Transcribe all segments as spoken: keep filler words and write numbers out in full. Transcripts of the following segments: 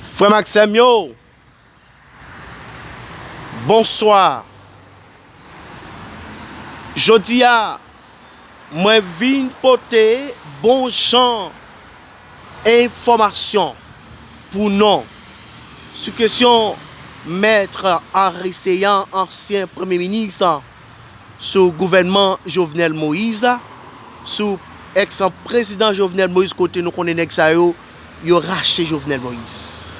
Frè m ak sè m yo, bonswa. Jodi a, mwen vin pote bon jan enfòmasyon pou nou sou kesyon Mèt Henri Céant, ansyen premye minis sou gouvènman Jovenel Moïse la, sou èks prezidan Jovenel Moïse, kote nou konnen nèg sa yo, yo rache Jovenel Moïse.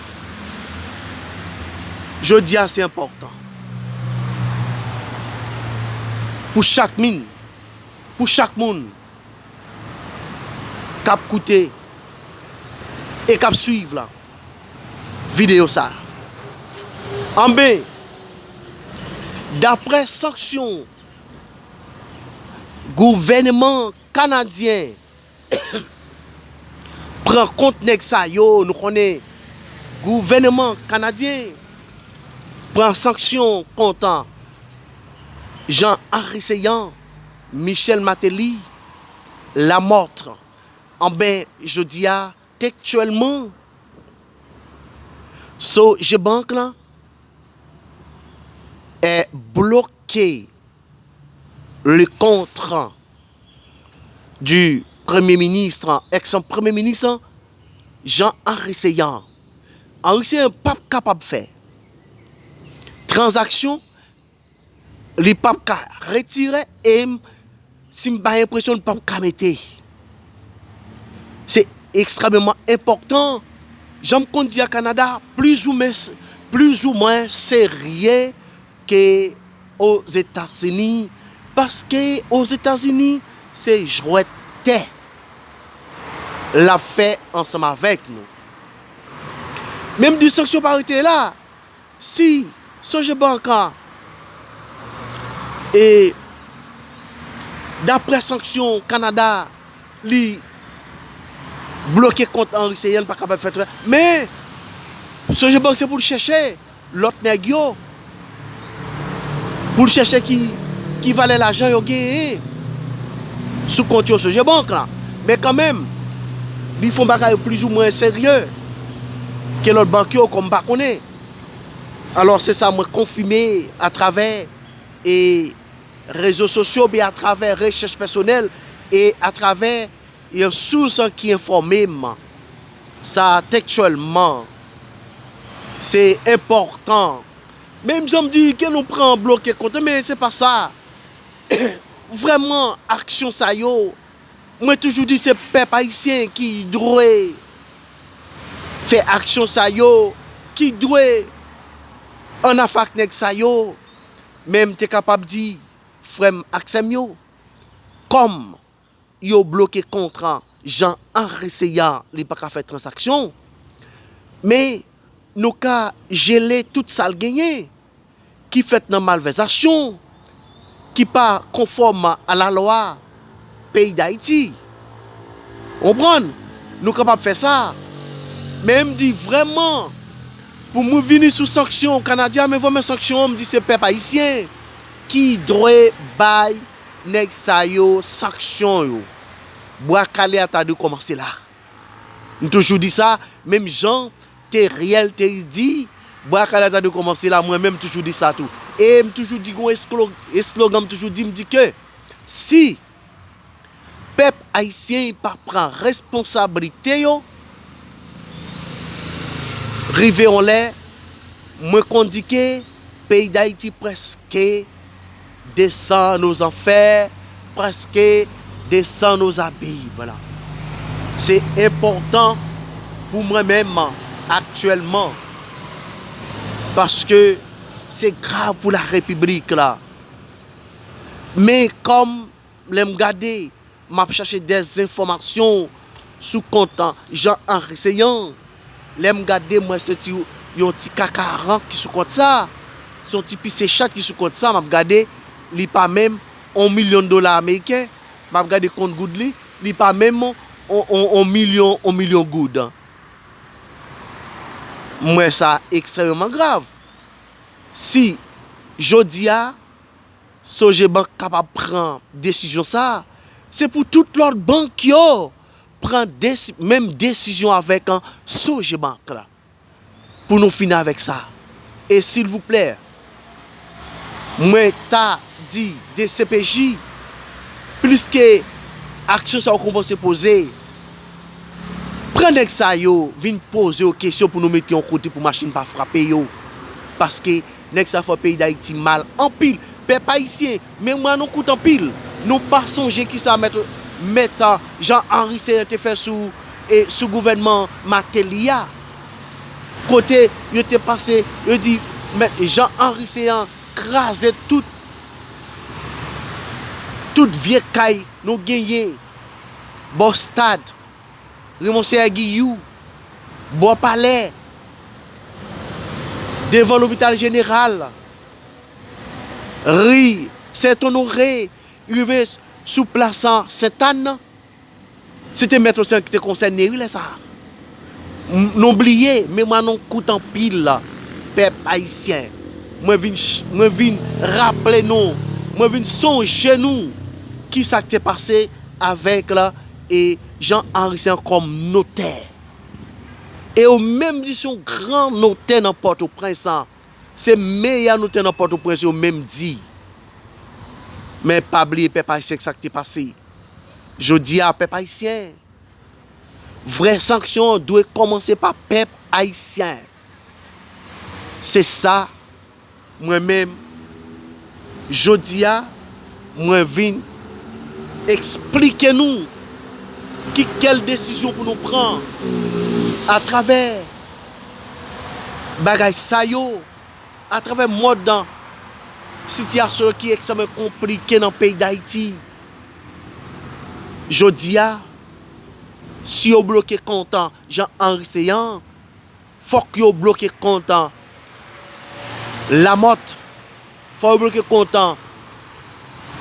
Jodi a, se enpòtan pou chak min, pou chak moun k ap koute e k ap swiv la, videyo sa. Anben, daprè sanksyon gouvènman kanadyen pran kont nèg sa yo, nou konnen gouvènman kanadyen pran sanksyon kont Jean Henry Céant, Michel Martelly, Lamothe. Anben, jodi a, tektyèlman, Sogebank lan est bloqué le compte du premye minis, èks premye minis, Jean Henry Céant. Henry Céant p ap kapab fè tranzaksyon, li p ap ka retire, e m, si m bay enpresyon, li p ap ka mete. Se ekstrèmeman enpòtan. Jan m konn di a, Kanada plizoumwen, plizoumwen serye ke Ozetazini, paske Ozetazini se jwèt tè l ap fè ansanm avèk nou. Men m di sanksyon pa rete la. Si Sogebank, e, daprè sanksyon Kanada, li bloke kont Henry Céant, li pa kapab fè trè-, men Sogebank se pou l chèche lòt nèg yo, pou l chèche ki, ki valè lajan yo genyen sou kont yo Sogebank la. Men kanmenm, li fè yon bagay plizoumwen serye ke lòt bank yo, kòm m pa konnen. Alò, se sa mwen konfime atravè, e, rezo sosyo, oubyen atravè rechèch pèsonèl e atravè yon sous ki enfòme m. Sa, tektyèlman, se enpòtan. Menm jan m di ke nou pran bloke kont, men se pa sa. Vrèman, aksyon sa yo, mwen toujou di se pèp ayisyen ki dwe fè aksyon sa yo, ki dwe annafè ak nèg sa yo. Men m te kapab di, frè m ak sè m yo, kòm yo bloke kont Jean Henry Céant, li pa ka fè tranzaksyon, men nou ka jele tout sa l genyen ki fèt nan malvèzasyon, ki pa konfòm a lalwa peyi Dayiti. Konprann? Nou kapab fè sa. Men m di vrèman, pou mwen vini sou sanksyon Kanadyen, men vrèman sanksyon an, m di se pèp ayisyen ki dwe bay nèg sa yo sanksyon yo. Bwa kale a ta dwe kòmanse la. M toujou di sa, menm jan Teriel te di, bwa kale a ta dwe kòmanse la, mwen menm m toujou di sa tou. E m toujou di gon esklo-, eslogan, m toujou di, m di ke si pèp ayisyen pa pran responsablite yo, rive yon lè, mwen konn di ke peyi Dayiti prèske descend aux enfers, prèske descend aux abîmes la. Se enpòtan pou mwen menm aktyèlman, paske se grav pou larepiblik la. Men kòm lè m gade, m ap chache dèzenfòmasyon sou kont Jean Henry Céant. Lè m gade, m wè se ti, yon ti kakaran ki sou kont sa. Se yon ti pise chat ki sou kont sa. M ap gade, li pa menm yon milyon dola ameriken. M ap gade kont goud li, li pa menm yon, yon, yon milyon, yon milyon goud. M wè sa ekstrèmeman grav. Si jodi a, Sogebank kapab pran desizyon sa a, se pou tout lòt bank yo pran desi-, menm desizyon avèk Sogebank la. pou nou fini avèk sa. E silvouplè, mwen ta di D C P J, pliske aksyon sa yo kòmanse poze, pran nèg sa yo, vin poze yo kesyon pou nou mete yon kote pou machin pa frape yo. Paske nèg sa fè peyi Dayiti mal anpil. Pèp ayisyen, memwa nou kout anpil. Nou pa sonje kisa mèt, mèt, a, Jean Henry Céant te fè sou, e, sou gouvènman Martelly a. Kote yo te pase, yo di, mèt Jean Henry Céant kraze tout, tout vye kay nou genyen bò stad, Raymond Céant Guilloux, bò palè, devan lopital jeneral, ri Sent Onore, rive sou plas Sentàn nan. Se te Mèt Oseyan ki te konsène wi lè sa a. M- Nou bliye, memwa nou kout anpil, pèp ayisyen. Mwen vin, ch- mwen vin raple nou, mwen vin sonje nou kisa k te pase avèk la, e Jean Henry Céant kòm notè. E yo menm di se yon gran notè nan Pòtoprens lan. Se meyè notè nan Pòtoprens yo menm di. Men pa bliye pèp ayisyen sa k te pase. Jodi a, pèp ayisyen, vrè sanksyon an dwe kòmanse pa pèp ayisyen. Se sa, mwen menm, jodi a, mwen vin eksplike nou ki kèl desizyon pou nou pran atravè bagay sa yo, atravè mòd sitiyasyon yo ki ekstrèmman konplike nan peyi Dayiti. Jodi a, si yo bloke kont Jean Henry Céant, fòk yo bloke kont Lamothe, fòk yo bloke kont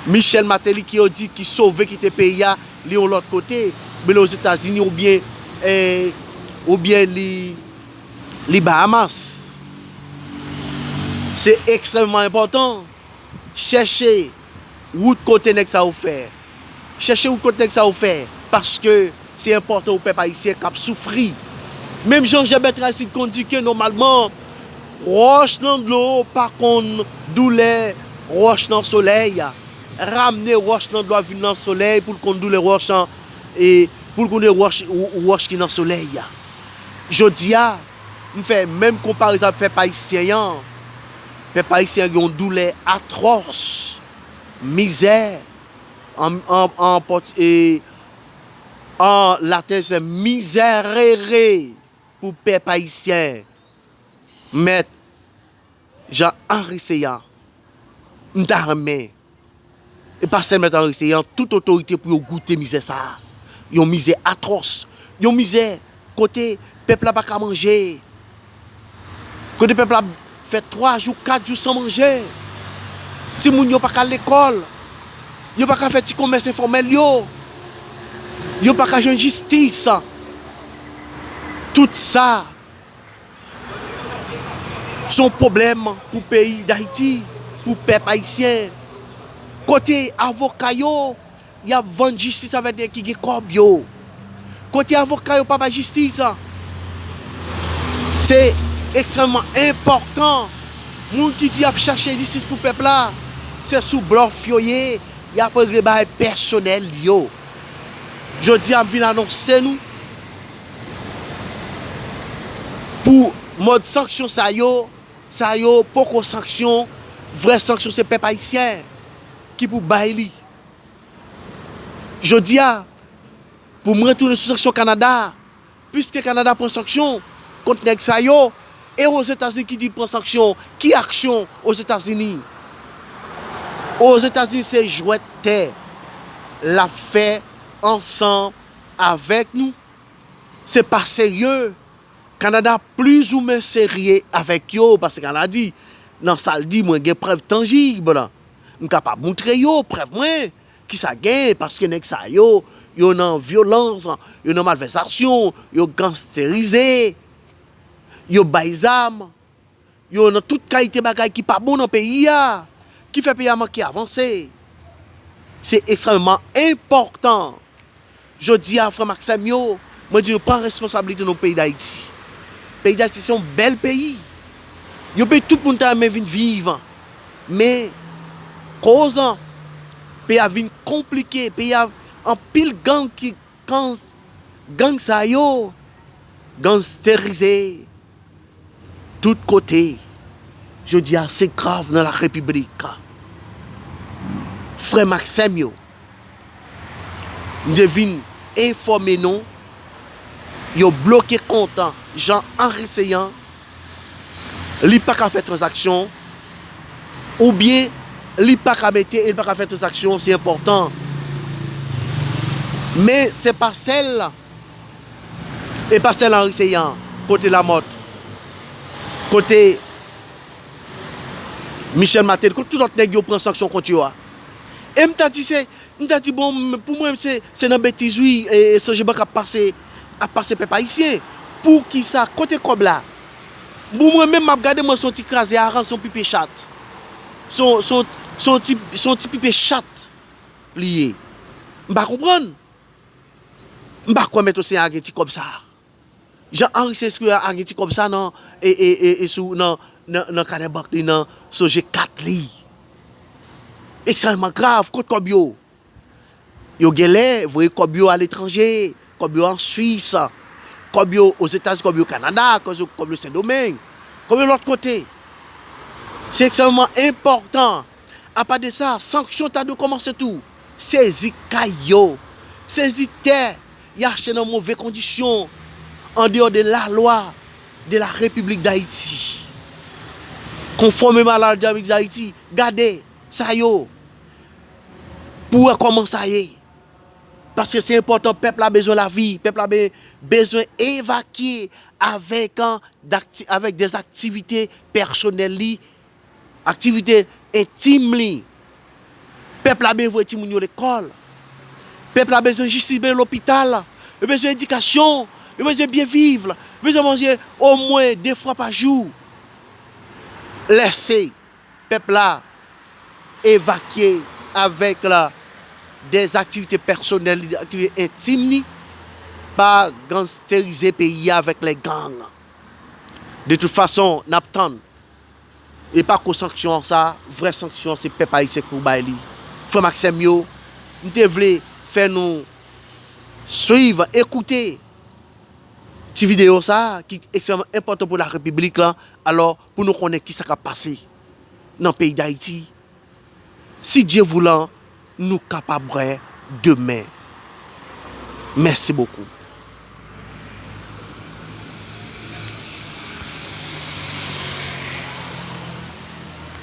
Michel Martelly ki yo di ki sove kite peyi a, li yon lòt kote, men li Ozetazini oubyen, eh, oubyen li, li Bahamas. Se ekstrèmman enpòtan. Chèche wout kote nèg sa yo fè. Chèche wout kote nèg sa yo fè. Paske se enpòtan pou pèp ayisyen k ap soufri. Menm jan Jean Bertrand Aristide konn di ke nòmalman, wòch nan dlo pa konn doulè wòch nan solèy. Ramne wòch nan dlo a vin nan solèy pou l konn doulè wòch an, e pou l konn wòch, wòch ki nan solèy. Jodi a, m fè menm konparezon ak pèp ayisyen an. Pèp ayisyen an gen yon doulè atwòs, mizè, an, an, an pòt-, e, an laten se miserere pou pèp ayisyen. Mèt Jean Henry Céant, m ta renmen, e pa sèl Mèt Henry Céant, tout otorite pou yo goute mizè sa a. Yon mizè atwòs, yon mizè kote pèp la pa ka manje, kote pèp la fè twa jou, kat jou san manje. Timoun yo pa ka al lekòl, yo pa ka fè ti komès enfòmèl yo, yo pa ka jwenn jistis. Tout sa, se yon pwoblèm pou peyi Dayiti, pou pèp ayisyen. Kote avoka yo, y ap vann jistis avèk nèg ki gen kòb yo? Kote avoka yo pa bay jistis? Se ekstrèmman enpòtan. Moun ki di y ap chache jistis pou pèp la, se sou blòf yo ye, y ap regle bagay pèsonèl yo. Jodi a, m vin anonse nou pou mòd sanksyon sa yo, sa yo poko sanksyon, vrè sanksyon se pèp ayisyen ki pou bay li. Jodi a, pou mwen tounen sou sanksyon Kanada, piske Kanada pran sanksyon kont nèg sa yo, e Ozetazini ki di l pran sanksyon, ki aksyon Ozetazini? Ozetazini se jwèt tè l ap fè ansanm avèk nou. Se pa serye. Kanada plizoumwen serye avèk yo, paske Kanada di, nan sa l di, mwen gen prèv tanjib. M kapab moutre yo, prèv mwen, kisa gen, paske nèg sa yo, yo nan vyolans, yo nan malvèsasyon, yo gangsterize, yo bay zam, yo nan tout kalite bagay ki pa bon nan peyi a, ki fè peyi a manke avanse. Se ekstrèmman enpòtan. Jodi a, frè m ak sè m yo, mwen di nou pran responsablite nou peyi Dayiti. Peyi Dayiti se yon bèl peyi. Yon peyi tout moun ta renmen vin viv. Men, koz peyi a vin konplike, peyi a anpil gang ki, gang, gang sa yo, gangsterize tout kote. Jodi a, se grav nan la repiblik. Frè m ak sè m yo, m te vin enfòme nou, yo bloke kont Jean Henry Céant, li pa ka fè tranzaksyon, oubyen li pa ka mete e li pa ka fè tranzaksyon, se enpòtan. Men se pa sèl, e pa sèl Henry Céant, kote Lamothe, kote Michel Martelly, kote tout lòt nèg yo pran sanksyon kont yo a. E m ta di se, m ta di bon, m, pou mwen se, se nan betiz wi, e, e Sogebank ap pase, ap pase pèp ayisyen. Poukisa, kote kòb la? Bon, mwen menm m ap gade, mwen se yon ti kraze aran, se yon pipe chat. Se yon, se yon, se yon ti, se yon ti pipe chat li ye. M pa konprann. M pa kwè Mèt Oseyan a gen ti kòb sa. Jean Henry Céant a gen ti kòb sa nan, e, e, e, e sou, nan, nan, nan kanè bank li, nan Sogecat li. Ekstrèmman grav, kot kòb yo? Yo genlè voye kòb yo aletranje, kòb yo an Swis, kòb yo Ozetazini, kòb yo Kanada, kòb yo, kòb yo Sendomeng, kòb yo lòt kote. Se ekstrèmman enpòtan. Apa de sa, sanksyon ta dwe kòmanse tou. Sezi kay yo, sezi tè y achte nan move kondisyon, andeyò de lalwa de la Repiblik Dayiti. Konfòmeman a la Repiblik Dayiti, gade sa yo, pou wè kòman sa ye. Paske se enpòtan, pèp la bezwen lavi, pèp la be-, bezwen evakye avèk, an, dakti-, avèk dèzaktivite pèsonèl li, aktivite entim li. Pèp la bezwen voye timoun yo lekòl. Pèp la bezwen jistis, bezwen lopital. Yo bezwen edikasyon. Yo bezwen byen viv. Yo bezwen manje omwen de fwa pa jou. Lèse pèp la evakye avèk la, dèzaktivite pèsonèl li, aktivite entim li, pa gangsterize peyi a avèk lè gang. De tout fason, n ap tann. E pa ko sanksyon an sa, vrè sanksyon an se pèp ayisyen ki pou bay li. Frè m ak sè m yo, m te vle fè nou swiv, ekoute ti videyo sa a ki ekstrèmman enpòtan pou la repiblik la, alò pou nou konnen kisa k ap pase nan peyi Dayiti. Si Dye voulan, nou kapab wè demen. Mèsi bokou.